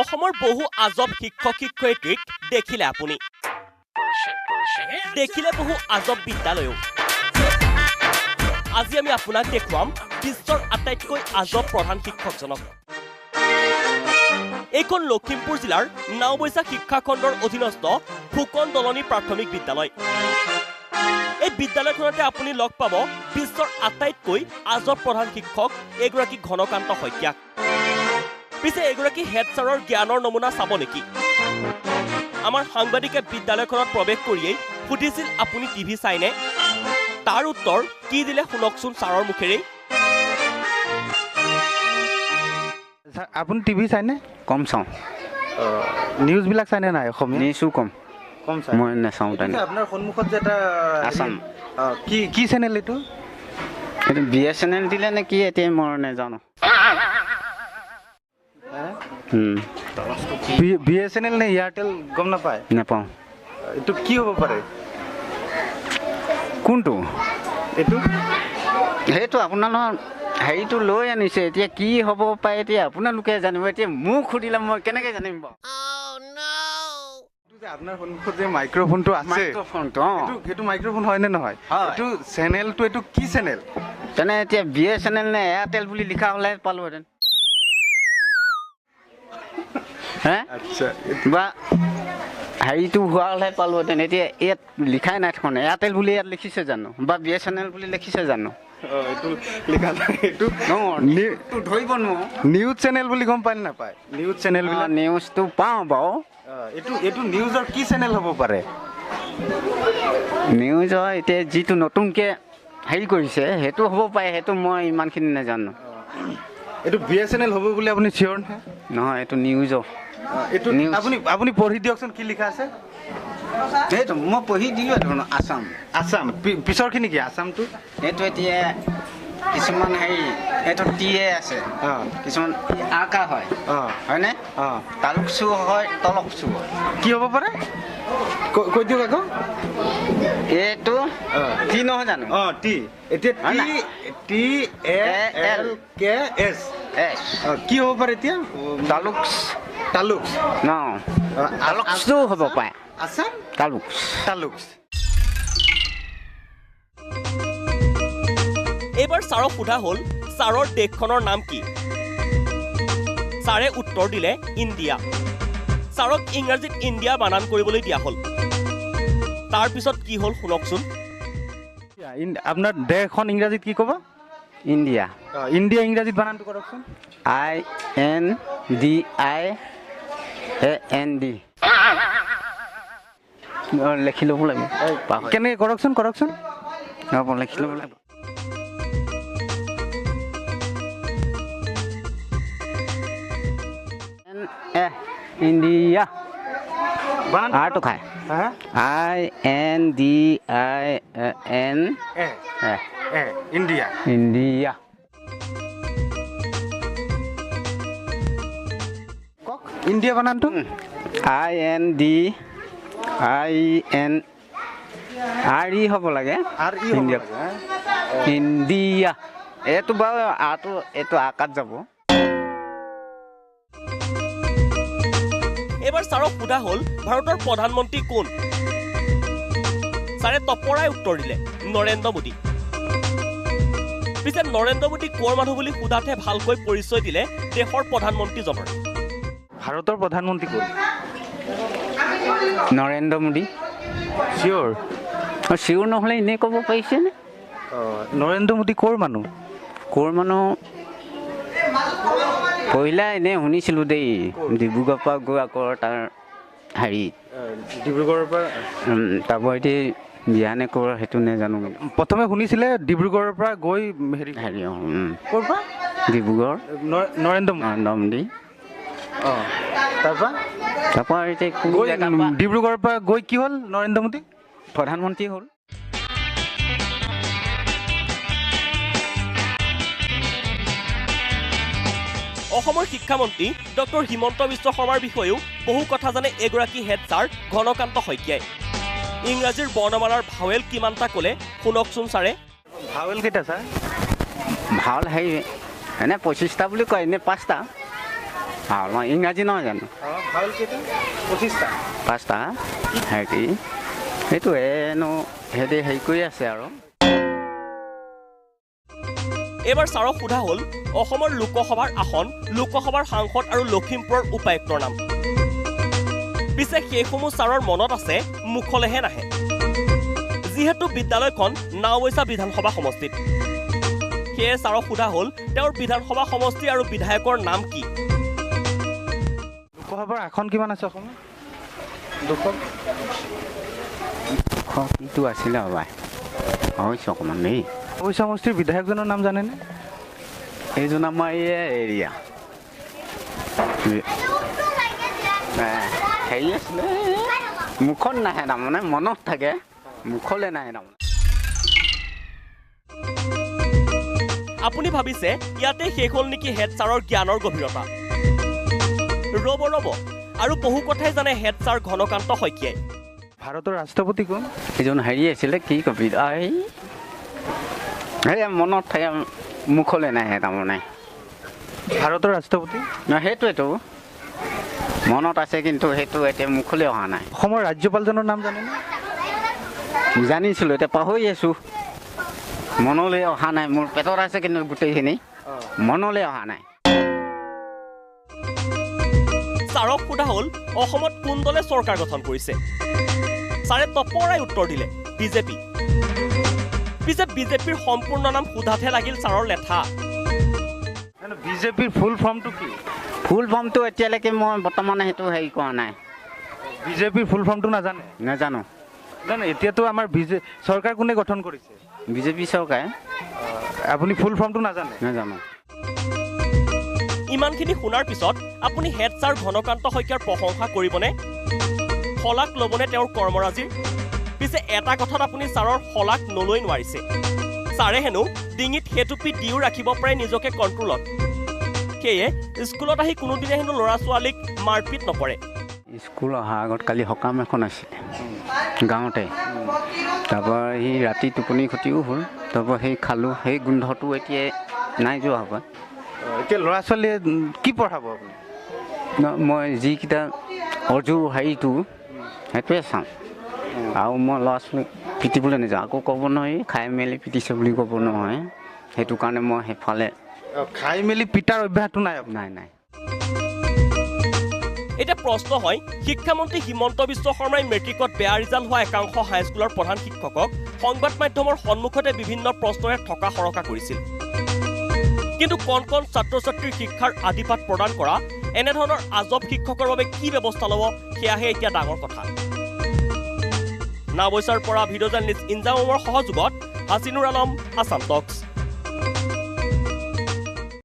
অসমৰ বহু আজব শিক্ষক শিক্ষয়িত্ৰীক দেখিলে আপুনি, দেখিলে বহু আজব বিদ্যালয়ো। আজি আমি আপোনাক দেখুৱাম বিশ্বৰ আটাইতকৈ আজব প্ৰধান শিক্ষকজনক। এইখন লখিমপুৰ জিলাৰ নাওবৈচা শিক্ষাখণ্ডৰ অধীনস্থ ফুকন দলনি প্ৰাথমিক বিদ্যালয়। এই বিদ্যালয়খনতে আপুনি লগ পাব বিশ্বৰ আটাইতকৈ আজব প্ৰধান শিক্ষক এগৰাকী ঘনকান্ত শইকীয়াক। পিছে এগৰাকী হেড ছাৰৰ জ্ঞানৰ নমুনা চাব নেকি? আমাৰ সাংবাদিকে বিদ্যালয়খনত প্ৰৱেশ কৰিয়েই সুধিছিল, আপুনি টিভি চাইনে? তাৰ উত্তৰ কি দিলে শুনকচোন ছাৰৰ মুখেৰেই। আপুনি টিভি চাইনে? কম চাওঁ। নিউজবিলাক চাইনে নাই? অসমীয়া নিউজো কম কম চাই, মই নাচাওঁ। আপোনাৰ সন্মুখত যে এটা আছাম কি কি চেনেল এইটো? এইটো বি এছ এন এল দিলে নে কি এতিয়া মই নাজানো। বি এছ এন এল নে এয়াৰটেল গম নাপায়? নাপাওঁ। এইটো কি হ'ব পাৰে? কোনটো? এইটো সেইটো আপোনালোকৰ হেৰিটো লৈ আনিছে, এতিয়া কি হ'ব পাৰে এতিয়া আপোনালোকে জানিব। এতিয়া মোক সুধিলে মই কেনেকৈ জানিম বাৰু? আপোনাৰ সন্মুখত যে মাইক্ৰফোনটো আছে, মাইক্ৰফোনটো সেইটো মাইক্ৰফোন হয় নে নহয়? এইটো চেনেলটো, এইটো কি চেনেল? তেনে এতিয়া বি এছ এন এল নে এয়াৰটেল বুলি লিখা হ'লে পালোহেঁতেন। আচ্ছা, বা হেৰিটো হোৱা হ'লে পালোহেঁতেন। এতিয়া ইয়াত লিখাই নাই দেখোন, এয়াৰটেল বুলি ইয়াত লিখিছে জানো বা বি এছ এন এল বুলি লিখিছে জানো? এইটো লিখা নাই, এইটো ধৰিব নোৱাৰোঁ। নিউজ চেনেল বুলি গম পায় নে নাপায়? নিউজ চেনেল, নিউজটো পাওঁ বাৰু। এইটো এইটো নিউজৰ কি চেনেল হ'ব পাৰে? নিউজৰ এতিয়া যিটো নতুনকৈ হেৰি কৰিছে সেইটো হ'ব পাৰে, সেইটো মই ইমানখিনি নাজানো। এইটো বি এছ এন এল হ'ব বুলি আপুনি চিয়'ৰ নহয়? এইটো নিউজৰ। এইটো আপুনি আপুনি পঢ়ি দিয়কচোন কি লিখা আছে। সেইটো মই পঢ়ি দিলোঁ দেখোন, আছাম। আছাম পিছৰখিনি কি? আছামটো সেইটো এতিয়া কিছুমান হেৰি এইটো টি এ আছে, কিছুমান আকা হয়, হয়নে? তালুকচু হয়, তলকচু হয়। কি হ'ব পাৰে কৈ দিয়ক আকৌ। এইটো টি নহয় জানো? অঁ, টি। এতিয়া T A L K S S কি হ'ব পাৰে এতিয়া? তালুকচ। তালুকচ ন, তালুকচু হ'ব পাৰে। আছাম তালুকচ। তালুকচ। এইবাৰ ছাৰক সোধা হ'ল ছাৰৰ দেশখনৰ নাম কি? ছাৰে উত্তৰ দিলে ইণ্ডিয়া। ছাৰক ইংৰাজীত ইণ্ডিয়া বানান কৰিবলৈ দিয়া হ'ল। তাৰপিছত কি হ'ল শুনকচোন। আপোনাৰ দেশখন ইংৰাজীত কি ক'ব? ইণ্ডিয়া। ইণ্ডিয়া ইংৰাজীত বানানটো কৰকচোন। I N D I A N D. লিখি ল'ব লাগিব। কেনেকৈ কৰকচোন, কৰকচোন। লিখি ল'ব লাগিব। ইণ্ডিয়া আৰটো খায় I N D I N A India. India. কওক ইণ্ডিয়া বানানটো। I N D I N R E হ'ব লাগে। আৰ ই ইণ্ডিয়া। ইণ্ডিয়া এইটো বাৰু আৰটো এইটো আকাত যাব। এইবাৰ ছাৰক সোধা হ'ল ভাৰতৰ প্ৰধানমন্ত্ৰী কোন? ছাৰে তপৰাই উত্তৰ দিলে নৰেন্দ্ৰ মোদী। পিছে নৰেন্দ্ৰ মোদী ক'ৰ মানুহ বুলি সোধাতহে ভালকৈ পৰিচয় দিলে দেশৰ প্ৰধানমন্ত্ৰীজনৰ। ভাৰতৰ প্ৰধানমন্ত্ৰী কোন? নৰেন্দ্ৰ মোদী। চিয়'ৰ? চিয়'ৰ নহ'লে এনেই ক'ব পাৰিছেনে? নৰেন্দ্ৰ মোদী ক'ৰ মানুহ? ক'ৰ মানুহ পহিলা এনেই শুনিছিলোঁ দেই, ডিব্ৰুগড়ৰ পৰা গৈ আকৌ তাৰ হেৰি ডিব্ৰুগড়ৰ পৰা তাৰপৰা এতিয়া বিয়া নে ক'ৰ সেইটো নাজানো। প্ৰথমে শুনিছিলে ডিব্ৰুগড়ৰ পৰা গৈ হেৰি হেৰি ক'ৰ পৰা? ডিব্ৰুগড় নৰেন্দ্ৰ মোদী। অঁ, তাৰপৰা তাৰপৰা এতিয়া ডিব্ৰুগড়ৰ পৰা গৈ কি হ'ল? নৰেন্দ্ৰ মোদী প্ৰধানমন্ত্ৰী হ'ল। অসমৰ শিক্ষামন্ত্ৰী ডক্টৰ হিমন্ত বিশ্ব শৰ্মাৰ বিষয়েও বহু কথা জানে এগৰাকী হেড ছাৰ ঘনকান্ত শইকীয়াই। ইংৰাজীৰ বৰ্ণমালাৰ ভাৱেল কিমানটা ক'লে শুনকচোন ছাৰে। ভাৱেল কেইটা ছাৰ? ভাৱেল হেৰি এনে 25টা বুলি কয়, এনে 5টা। ভাওল ইংৰাজী নহয় জানো? ভাওল কেইটা? 25টা। 5টা হেৰি সেইটো এনো হেৰি হেৰি কৰি আছে আৰু। এইবাৰ ছাৰক সোধা হ'ল অসমৰ লোকসভাৰ আসন, লোকসভাৰ সাংসদ আৰু লখিমপুৰৰ উপায়ুক্তৰ নাম। পিছে সেইসমূহ ছাৰৰ মনত আছে, মুখলেহে নাহে। যিহেতু বিদ্যালয়খন নাওবৈচা বিধানসভা সমষ্টিত, সেয়ে ছাৰক সোধা হ'ল তেওঁৰ বিধানসভা সমষ্টি আৰু বিধায়কৰ নাম কি। লোকসভাৰ আসন কিমান আছে অসমত? 200। কিটো আছিলে হবাই হৈছে অকণমান দেই। নাওবৈচা সমষ্টিৰ বিধায়কজনৰ নাম জানেনে? এইজন আমাৰ এই এৰিয়া হেৰি আছিলে, মুখত নাহে তাৰমানে, মনত থাকে, মুখলৈ নাহে তাৰমানে। আপুনি ভাবিছে ইয়াতে শেষ হ'ল নেকি হেড ছাৰৰ জ্ঞানৰ গভীৰতা? ৰ'ব ৰ'ব, আৰু বহু কথাই জানে হেড ছাৰ ঘনকান্ত শইকীয়াই। ভাৰতৰ ৰাষ্ট্ৰপতি কোন? এইজন হেৰি আছিলে কি কবি, এই মনত থাকে, মুখলৈ নাহে তাৰমানে। ভাৰতৰ ৰাষ্ট্ৰপতি? সেইটোৱেতো মনত আছে, কিন্তু সেইটো এতিয়া মুখলৈ অহা নাই। অসমৰ ৰাজ্যপালজনৰ নাম জানেনে? জানিছিলোঁ, এতিয়া পাহৰি আছোঁ, মনলৈ অহা নাই। মোৰ পেটত আছে কিন্তু গোটেইখিনি মনলৈ অহা নাই। ছাৰক সোধা হ'ল অসমত কোন দলে চৰকাৰ গঠন কৰিছে। ছাৰে তপৰাই উত্তৰ দিলে বিজেপি। পিছে বিজেপিৰ সম্পূৰ্ণ নাম সোধাতহে লাগিল ছাৰৰ লেঠা। বিজেপিৰ ফুল ফৰ্মটো কি? ফুল ফৰ্মটো এতিয়ালৈকে মই বৰ্তমানে সেইটো হেৰি কৰা নাই। বিজেপিৰ ফুল ফৰ্মটো নাজানে? নাজানো। জানে এতিয়াতো আমাৰ চৰকাৰ কোনে গঠন কৰিছে? বিজেপি চৰকাৰে। আপুনি ফুল ফৰ্মটো নাজানে? নাজানো। ইমানখিনি শুনাৰ পিছত আপুনি হেড ছাৰ ঘনকান্ত শইকীয়াৰ প্ৰশংসা কৰিবনে? শলাগ ল'বনে তেওঁৰ কৰ্মৰাজিৰ? পিছে এটা কথাত আপুনি ছাৰৰ শলাগ নলৈ নোৱাৰিছে। ছাৰে হেনো ডিঙিত সেইটুপি দিও ৰাখিব পাৰে নিজকে কণ্ট্ৰলত। সেয়ে স্কুলত আহি কোনোদিনে হেনো ল'ৰা ছোৱালীক মাৰপিট নকৰে। স্কুল অহাৰ আগত কালি সকাম এখন আছিলে গাঁৱতে, তাৰপৰা সি ৰাতি টোপনি ক্ষতিও হ'ল, তাৰপৰা সেই খালোঁ, সেই গোন্ধটো এতিয়া নাই যোৱা হ'ব। এতিয়া ল'ৰা ছোৱালীয়ে কি পঢ়াব আপুনি? মই যিকেইটা অজু হেৰিটো সেইটোৱে চাওঁ, আৰু মই ল'ৰা ছোৱালীক পিটিবলৈ নাযাওঁ। আকৌ ক'ব নহয় খাই মেলি পিটিছে বুলি ক'ব নহয়, সেইটো কাৰণে মই সেইফালে খাই মেলি পিটাৰ অভ্যাসটো নাই? নাই নাই। এতিয়া প্ৰশ্ন হয়, শিক্ষামন্ত্ৰী হিমন্ত বিশ্ব শৰ্মাই মেট্ৰিকত বেয়া ৰিজাল্ট হোৱা একাংশ হাইস্কুলৰ প্ৰধান শিক্ষকক সংবাদ মাধ্যমৰ সন্মুখতে বিভিন্ন প্ৰশ্নৰে থকা সৰকা কৰিছিল। কিন্তু কণ কণ ছাত্ৰ ছাত্ৰীৰ শিক্ষাৰ আদিপাঠ প্ৰদান কৰা এনেধৰণৰ আজব শিক্ষকৰ বাবে কি ব্যৱস্থা ল'ব সেয়াহে এতিয়া ডাঙৰ কথা। নাওবৈচাৰ পৰা ভিডিঅ' জাৰ্নেলিষ্ট ইনজামৰ সহযোগত হাছিনুৰ আলম, আছাম টক্স।